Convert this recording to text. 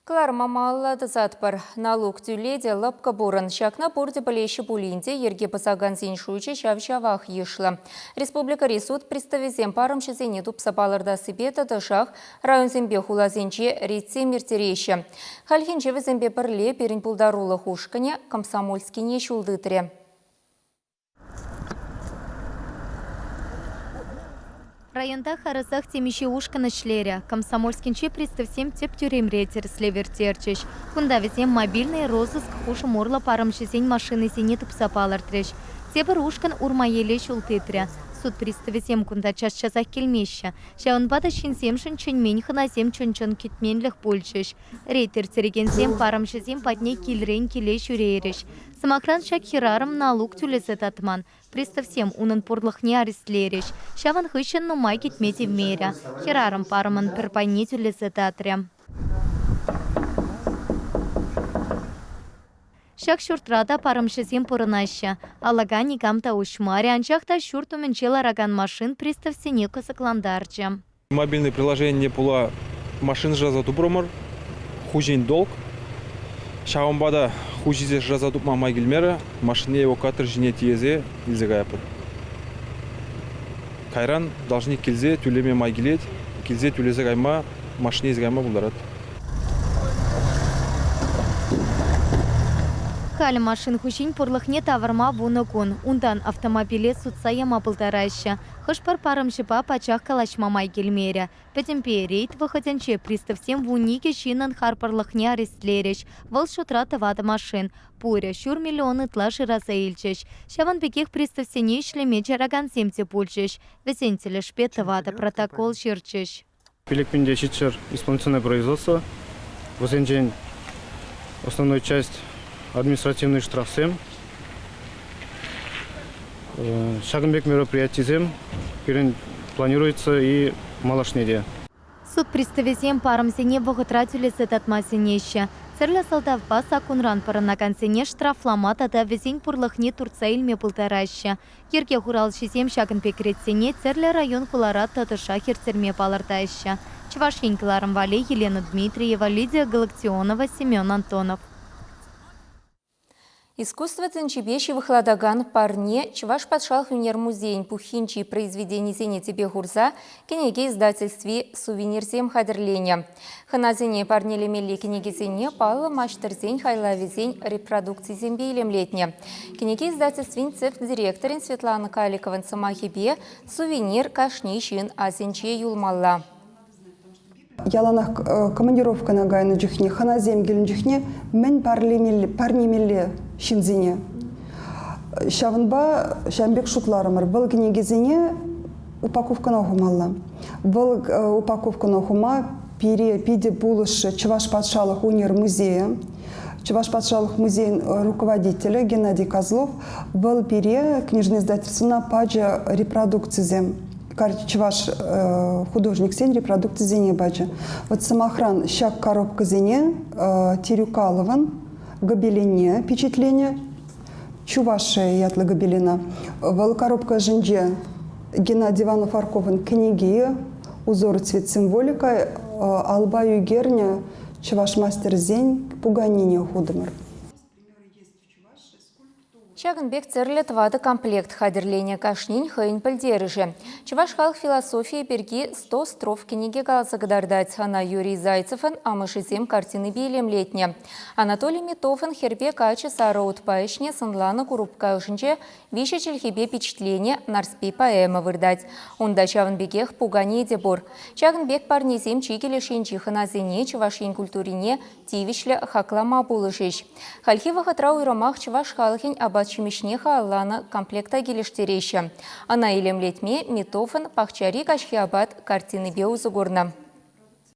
Кӑларма малалла тӑсатпӑр. Налук тӳле те лӑпкӑ пурӑн. Ҫакна пурте пӗлеҫҫӗ пулин те йӗрке пӑсакансен шучӗ ҫав-ҫавах йышлӑ. Республикӑри суд приставӗсем парӑмҫӑсене тупса палӑртассипе тӑтӑшах районсемпе хуласенче рейдсем ирттереҫҫӗ. Хальхинче вӗсемпе пӗрле пирӗн пултарулӑх ушкӑнӗ Комсомольскине ҫул тытрӗ. Районта харӑсах темиҫе ушкӑн ӗҫлерӗ. Комсомольскинчи приставсем тӗп тӳремре тӗрӗслев ирттерчӗҫ. Кунта вӗсем мобильнӑй розыск хушӑм урлӑ парӑмҫӑсен машинисене тупса палӑртрӗҫ. Тепӗр ушкӑн Урмаеле ҫул тытрӗ. Суд приставӗсем кунта час-часах килмеҫҫӗ. Ҫавӑнпа та ҫынсемшӗн чӗнмен хӑнасем чӑн-чӑн кӗтменлӗх пулчӗҫ. Рейд ирттерекенсем парӑмҫӑсем патне килрен киле ҫӳрейрӗҫ. Сӑмахран, ҫак хӗрарӑм налук тӳлесе татман. Приставсем унӑн пурлӑхне арестлерӗҫ. Ҫавӑн хыҫҫӑн нумай кӗтме тивмерӗ. Хӗрарӑм парӑмӑн пӗр пайне тӳлесе татрӗ. Ҫак ҫуртра та парӑмҫӑсем пурӑнаҫҫӗ. Алӑка никам та уҫмарӗ, анчах та ҫурт умӗнче ларакан машин приставсене кӑсӑклантарчӗ. Мобильный приложение пула машина шыраса тупрӑмӑр. Хуҫин долг. Ҫавӑнпа та хуҫисе шыраса тупма май килмерӗ. Машине эвакуатор ҫине тиесе илсе каятпӑр. Кайран должник килсе тӳлеме май килет. Килсе тӳлесе кайма, машине илсе кайма пултарать. Халӗ машин хуҫин пурлӑхне тавӑрма 10 кун. Унтан автомобиле сутса яма пултараҫҫӗ. Хӑш-пӗр парӑмҫӑпа пачах калаҫма май килмерӗ. Пӗтӗмпе рейд вӑхӑтӗнче приставсем 12 ҫыннӑн харпӑрлӑхне арестлерӗҫ. Вӑл шутра тӑватӑ машин. Пурӗ ҫур миллион ытла шыраса илчӗҫ. Ҫавӑн пекех приставсене ӗҫлеме чаракансем те пулчӗҫ. Вӗсен тӗлӗшпе тӑватӑ протокол ҫырчӗҫ. 5700 исполнительное производство. Вӗсенчен основной часть административный штрафсем. Ҫакӑн пек мероприятисем пирӗн планируется и малашне те. Суд приставӗсем парӑмсене вӑхӑтра тӳлесе татма сӗнеҫҫӗ. Тӗрлӗ сӑлтавпа саккунран пӑрӑнакансене штрафлама тата вӗсен пурлӑхне туртса илме пултараҫҫӗ. Йӗрке хуралҫисем ҫакӑн пек ретсене тӗрлӗ район-хулара тӑтӑшах ирттерме палӑртаҫҫӗ. Чӑваш Ен кӑларӑм валли Елена Дмитриева, Лидия Галактионова, Семен Антонов. Искусство тӗнчипе ҫывӑхлатакан парне Чӑваш патшалӑх ӳнер музейӗн пуххинчи произведенисене тӗпе хурса кӗнеке издательстви сувенирсем хатӗрленӗ. Хӑнасене парнелемелли кӗнекесене паллӑ маҫтӑрсен хайлавӗсен репродукцисемпе илемлетнӗ. Кӗнеке издательствин тӗп директорӗн Светлана Каликован сӑмахӗпе сувенир кашни ҫын асӗнче юлмалла. Яланах командировкӑна кайнӑ чухне, хӑнасем килнӗ чухне мӗн парнемелле ҫынсене. Ҫавӑнпа ҫавӑн пек шутларӑмӑр. Вӑл кӗнекесене упаковкӑна хумалла. Вӑл упаковкӑна хума пире питӗ пулӑшрӗ Чӑваш патшалӑх ӳнер музейӗ. Чӑваш патшалӑх музейӗн руководителӗ Геннадий Козлов вӑл пире книжный издательствӑна пачӗ репродукцисем. Чӑваш художниксен репродукцисене пачӗ. Вот сӑмахран, ҫак коробкӑсене Тирюкаловӑн гобеленне пичетленӗ Чувашия ятлӑ гобелена. Вӑл коробка ӑшӗнче Геннадий Иванов-Арковӑн кӗнеки, узор цвет символика алпа ӳкернӗ чӑваш мастерсен пуканине хутӑмӑр. Ҫакӑн пек тӗрлӗ тӑватӑ комплект хатӗрленӗ кашнин хӑйӗн пӗлтерӗшӗ. Чӑваш халӑх философийӗ пирки «Сто строф» кӗнеке каласа кӑтартать. Ӑна Юрий Зайцевӑн «Амӑшӗсем» картинипе илемлетнӗ. Анатолий Митовӑн хӗрпе каччӑ сарӑ утпа ӗҫне сӑнланӑ курупка ӑшӗнче виҫӗ чӗлхепе пичетленӗ «Нарспи» поэма выртать. Унта ҫавӑн пекех пукане те пур. Ҫакӑн пек парнесем чикӗ леш енчи хӑнасене Чӑваш Ен культурине тивӗҫлӗ хаклама пулӑшӗҫ. Хальхи вӑхӑтра уйрӑмах чӑваш халӑхӗн апат-ҫимӗҫне халалланӑ комплекта килӗштереҫҫӗ. Ӑна илемлетме Митофӑн «Пахчари каҫхи апат» картинипе усӑ курнӑ.